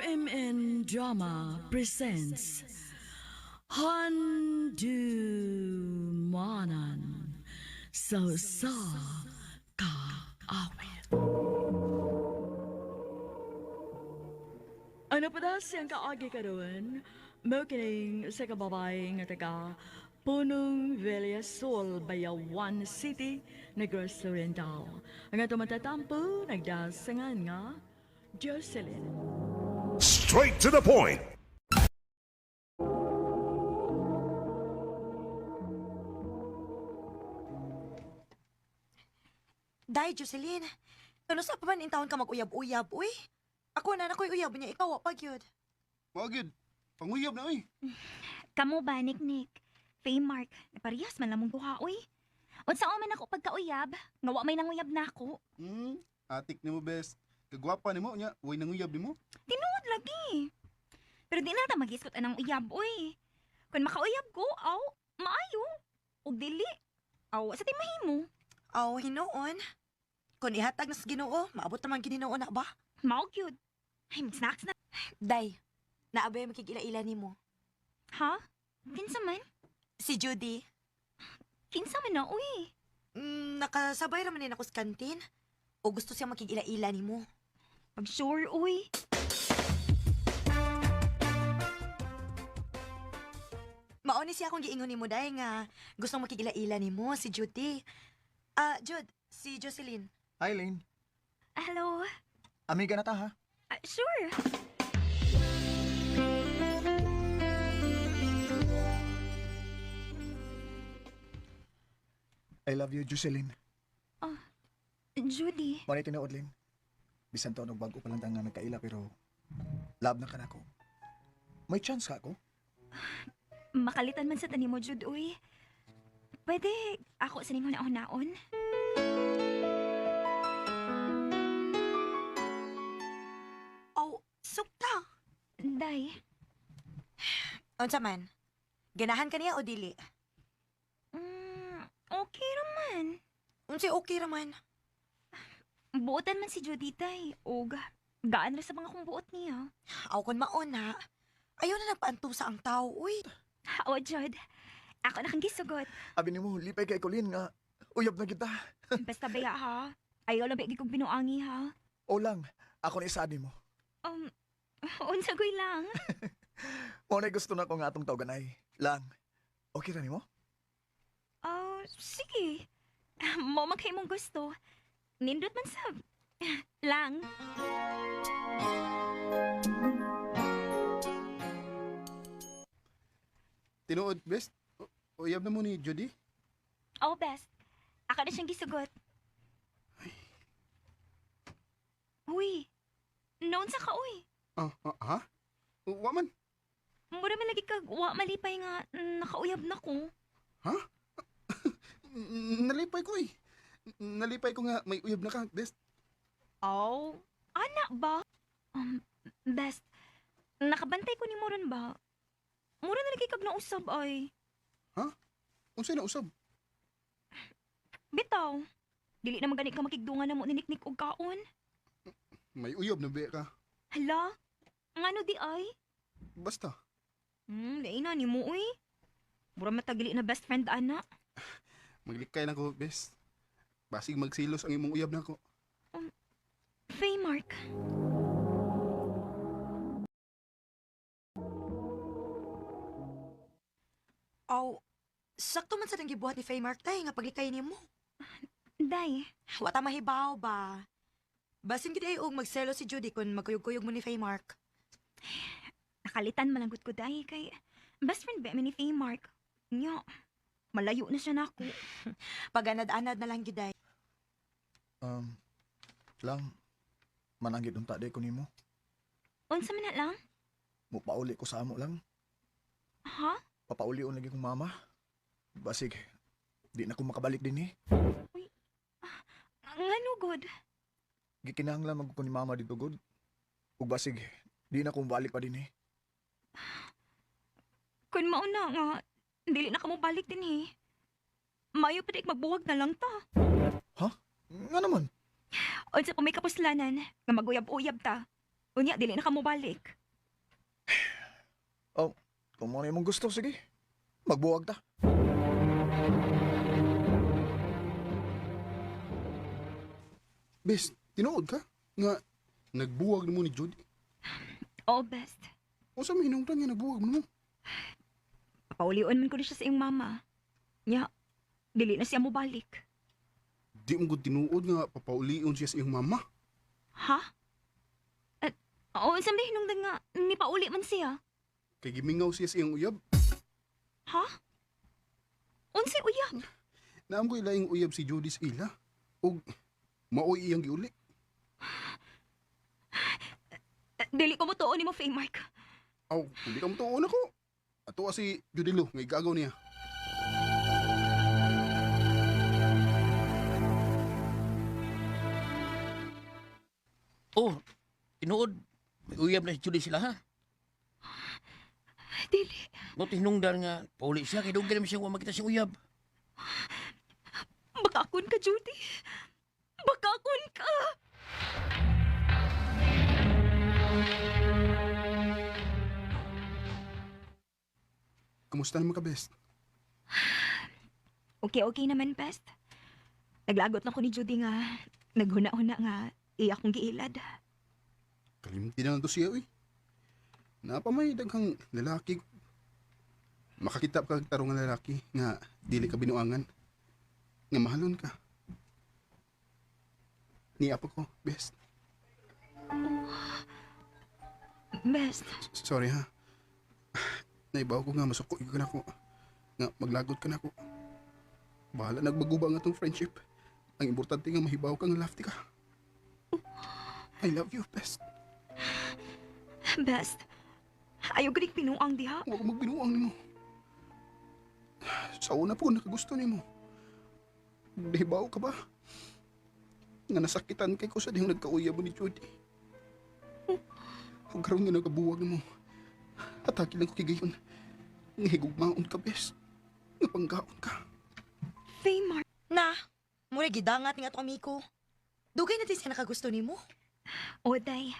RMN Drama presents Handumanan sa sa kaawit. Ano pa daw siyang kaagi karon? Mo kining sa kababay nga taga Punong Villasol, Bayawan City, Negros Oriental. Ang ato matatampo, nagdasangan nga, Jocelyn. Straight to the point. Day, Jocelyn. Kano sa pa man intawon ka mag-uyab-uyab, uy? Ako na nakoy uyab niya, ikaw wa pa gyud. Mao gyud. Panguyab na oy. Kamo ba, Nick-Nick? Faye Mark, naparehas man lamong duha, uy. Unsa man ako pagkauyab, nga wa may nanguyab na ako. Atik nimo best. Kagwapa nimo nya, way nanguyab nimo. Tinuod lagi. Pero di na ta magisgot anang uyab, uy. Kung makauyab ko, aw, maayo. Ug dili, aw, sa ti mahimo. Aw, hinuon. Kung ihatag na sa Ginoo, maabot naman gininuon na ba? Mao gyud. Ay, mag-snacks na. Day, naabay makigila-ila nimo. Ha? Kinsa man? Si Judy, Kinsa man na, uy. Nakasabay raman din ako sa kantin. O gusto siya makigila-ila nimo. Pag sure, uy. Mao ni siya akong giingon nimo day nga gustong makigila-ila nimo si Judy. Ah, Jude, si Jocelyn. Hi, Lane. Hello. Amiga na ta, ha? Ah, sure. I love you, Jocelyn. Judy. Muna tinuod, Lane. Bisan taon og bago pa lang ta nga nagkaila, pero love na ka na ako. May chance ka ako? Makalitan man sa tani mo, Jude, uy. Pwede ako sa ninyo naon-naon? Aw, sukta. Day. Unsa man? Ganahan ka niya o dili? Okay raman. Unsay okay raman? Buotan man si Judy, tay. Og, gaan ra sa mga kong buot niya. Aw kun mauna, ayaw na nagpaantusa ang tao, uy. O, Jude. Ako na kang gisugot. Abi nimo, lipay kay Colin nga uyab na kita. Basta baya, ha? Ayaw lang ba kong binuangi, ha? O lang, ako na isaad nimo. Unsa ko'y lang. Mao na gusto na ko nga atong tawganay. Lang, okay ra nimo? Oh, sige. Mo man kay mong gusto. Nindot man sab. Lang. Tinuod best. Uyab na mo ni Judy. Oh, best. Ako na siyang gisugot. Uy, noon sa ka, uy. Ah, ah, ha? Wa man. Mura man lagi kag wa malipay nga nakauyab na ko. Nalipay ko eh. Nalipay ko nga may uyab na ka, best. Oh, ana ba? Best, nakabantay ko ni Moron ba? Mura na lagi kag nausab ay. Unsay na usab? Bitaw. Dili na gani ka makigdungan na mo ni Niknik og kaon. May uyab na ba ka? Hala, ngano di ay? Basta. Lain na ni mo uy. Mura matagili na best friend ana. Maglikay na ko, best. Basig magsilos ang imong uyab na ko. Faye Mark. Aw, sakto man sa nang gibuhat ni Faye Mark tay nga paglikay nimo. Day, Wa ta mahibaw ba? Basin gid ay og magselo si Judy kun magkuyog-kuyog mo ni Faye Mark. Nakalitan malanggot ko day kay best friend ba mi ni Faye Mark. Nya, malayo na siya nako. Paganad-anad na lang gid ay. Um, lang, mananggit unta day ko nimo. Unsa man na lang? Mupauli ko sa amo lang. Ha? Papaulion lagi kong mama. Basig, di na ko makabalik din eh. Ngano god? Gikinahanglan man ko ni mama dito god. Ug basig, di na ko mabalik pa din eh. Kun mao na nga dili na kamo balik din eh. Mayo pa di magbuwag na lang ta. Nga naman, Unsa pa may kapuslanan nga maguyab-uyab ta. Unya, dili na ka mobalik. Oh, kung mo na imong gusto, sige. Magbuwag ta. Bes, tinuod ka? Nga, nagbuwag nimo ni Judy. Oh, best. Unsa may hinungdan nga nagbuwag mo nimo? Papaulion man ko na siya sa iyong mama. Nya, dili na siya mobalik. Di mo gud tinuod nga papaulion siya sa iyong mama. Ha? At, oo, sa may hinungdan nga, nipauli man siya. Kay gimingaw siya sa iyong uyab. Ha? Unsay uyab? Naam ko ilaing uyab si Judy sa ila. Og maoy iyang giuli. Eh, dili ko mo tuon nimo, Mark. Aw, hindi ka motuon ako. Ato si Judy Lo, nga igagaw niya. Oh, tinuod. May uyab na si Judy sila ha. Dili. Mo tinungdan nga pauli siya kay dugay naman siya wa makita siyang uyab. Bakakon ka, Judy. Bakakon ka. Kumusta naman ka, best? Okay, okay naman, best. Naglagot na ko ni Judy nga. Naghuna-huna nga. Iya akong giilad. Kalimti na lang to siya, uy. Napamay daghang lalaki. Makakita pa kag tarong nga lalaki nga dili ka binuangan. Nga mahalon ka. Niya pa ko, best. Best, Sorry ha. Naibaw ko nga masuko ka na ko. Nga maglagot ka na ko. Bahala nagbaguba nga tong friendship. Ang importante nga mahibaw ka nga lafty ka. I love you, best. best. Ayaw galing pinuang diha. Huwag ka magbinuang nimo. Sa una po, nakagusto nimo. Nahibaw ka ba? Nga nasakitan kay ko sa dihang nagkauyab mo ni Judy. Huwag karoon nga nagabuwag nimo. Atake lang ko kigayon. Nga higugmaon ka, bes. Nga panggaon ka. Faye Mark. Na, mura gidangat nga atong amigo. Dugay na din siya nakagusto nimo. O, day.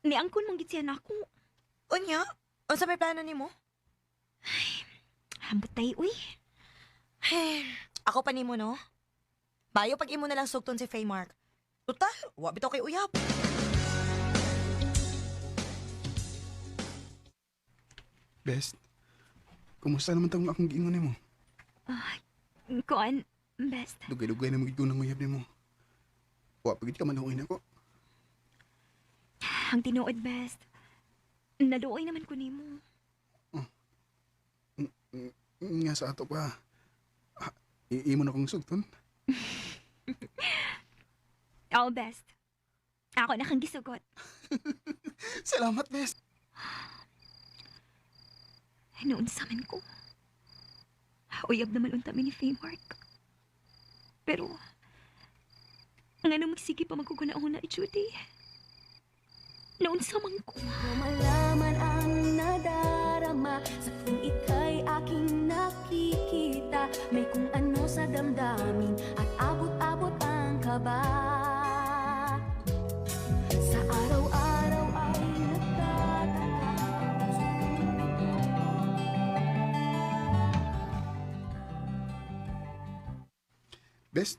Niangkon mong git siya nako. Unya, unsa may plano nimo? Hambot tay, uy. Hey, ako pa nimo no. Bayo pag imo na lang sugton si Faye Mark. Total, wa bitaw kay uyab. Best, kumusta naman tong akong giingon nimo? Kuan, best. Dugay-dugay na magiging ng uyab nimo. Wa pagid ka manuoy nako. Ang tinuod, best. Naluoy naman ko nimo. Nga sa ato pa. Ah, imo na kong sugton. Oo, best. Ako na kang gisugot. Salamat, best. Noon sa man ko. Uyab naman unta mi ni Faye Mark. Pero, nga nung magsige pa magkuguna-una, Judy. Noon sa man ko. Malaman ang nadarama sa tuwing ika'y aking nakikita. May kung ano sa damdamin at abot-abot ang kaba. Sa araw-araw ay nagtataka ang puso Best,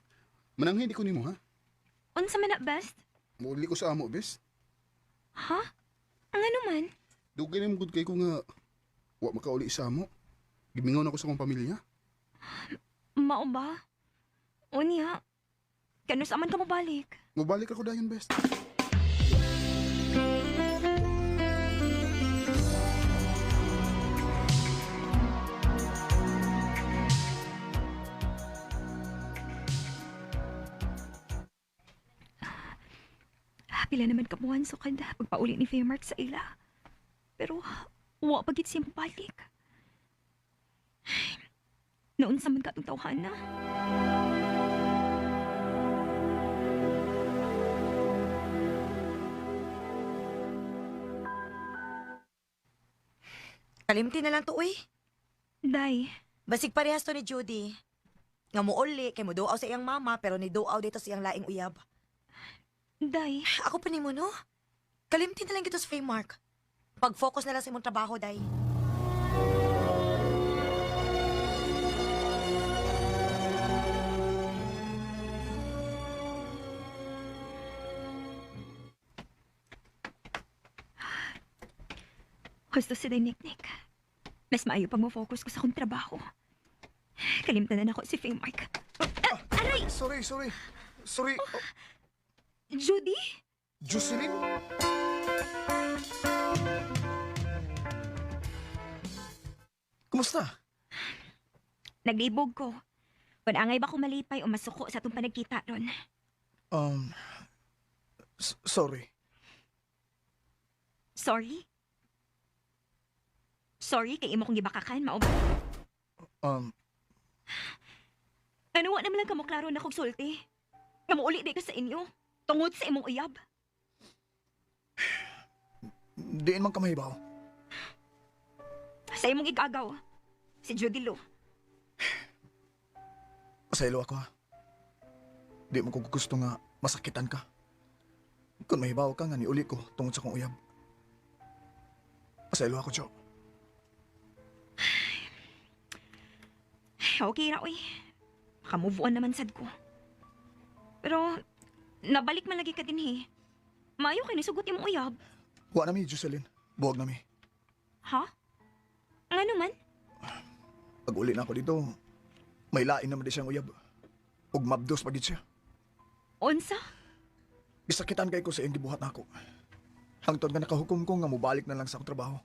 mananghin di ko nimo ha. Unsa man na, best? Muuli ko sa amo, best. Ha? Ang ano man? Dugay na gud kay ko nga wa makauli sa amo. Gimingaw na ko sa akong pamilya. Mao ba? Unya, kanus aman ka mobalik? Mobalik ako dayon, best. Pila naman kabuhan so kada pagpauli ni Faye Mark sa ila. Pero wa pa gid siya mobalik. Ay, noon sa man katong tawhana. Kalimti na lang to uy. Day, Basig parehas to ni Judy. Nga muuli kay muduaw sa iyang mama pero ni duaw dito sa iyang laing uyab. day, Ako pa nimo no. Kalimti na lang gito sa Faye Mark. Pag-focus na lang sa imong trabaho, day. Gusto si Niknik. Mas maayo pag mo-focus ko sa akong trabaho. Kalimtan na nako si Faye Mark. Ah, aray! Sorry, sorry. Sorry. Oh, Judy? Jocelyn? Kumusta? Naglibog ko. Kung angay ba ko malipay o masuko sa atong panagkita ron. Um, sorry. Sorry? Sorry kay imo kong gibakakan, mao ba? Ano wa naman lang kamo klaro na kog sulti. Nga muuli di ko sa inyo. Tungod sa imong uyab. Diin man ka mahibaw. Sa imong igagaw. Si Judy Lo. Pasaylo ako ha. Di mo ko gusto nga masakitan ka. Kung mahibaw ka nga niuli ko tungod sa kong uyab. Pasaylo ako, Jo. Okay ra oy. Maka-move on naman sad ko. Pero nabalik man lagi ka din he. Maayo kay nisugot imong uyab. Wa na mi, Jocelyn. Buwag na mi. Ha? Ngano man? Pag uli na ako dito, may lain naman di siyang uyab. Ug mabdos pagid siya. Unsa? Gisakitan kay ko sa iyang gibuhat nako. Hangtod nga nakahukom ko nga mobalik na lang sa akong trabaho.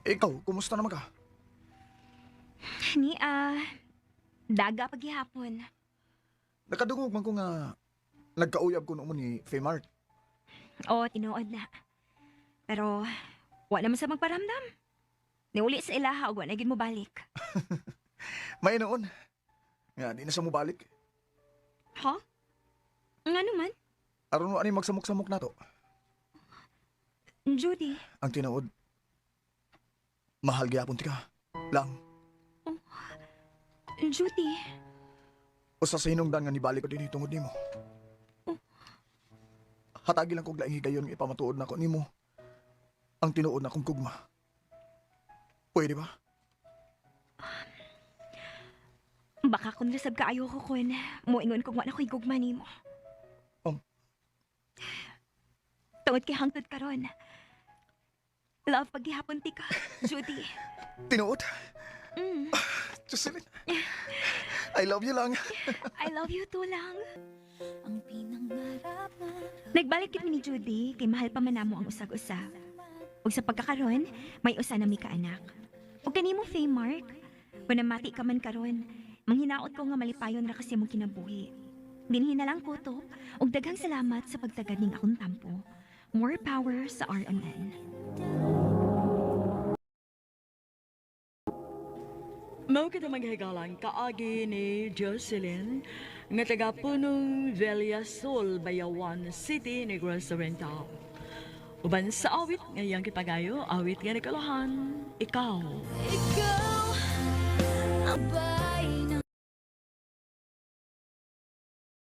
Ikaw, kumusta naman ka? Ni ah daga paghihapon. Nakadungog man ko nga nagkauyab ko noon ni Faymart. Oo, tinuod na. Pero wa naman sa magparamdam. Niuli sa ilaha ug wa na gyud mo balik. May noon. Nga, di na siya mobalik. Ha? Ngano man? Aron wa ni magsamok-samok na to. Judy, Ang tinuod, mahal gyapon ti ka. Lang, Judy. usa sa hinungdan nga nibalik ko dinhi tungod nimo. Hatagi lang kog laing higayon nga ipamatuod nako nimo ang tinuod na kong gugma. Pwede ba? Baka kung nasab kaayo ko kun, moingon kung wa na ko'y gugma nimo. Tungod kay hangtod karon. Love paghihapon ti ka, Judy. Tinuod? Jocelyn, I love you lang. I love you too lang. Ang pinangarap na Nagbalik kami ni Judy kay mahal pa man namo ang usag-usa. Ug sa pagkakaron, may usa na mi kaanak. Ug kanimo Faye Mark, kung namati ka man karon, manghinaot ko nga malipayon ra kasi mong kinabuhi. Dinhi na lang ko to, ug daghang salamat sa pagtagad ning akong tampo. More power sa RMN. Mao kita maghigalan kaagi ni Jocelyn nga taga Punong Villasol, Bayawan City, Negros Oriental. Uban sa awit nga iyang kipagayo, awit nga nikalahan, ikaw. Ikaw ang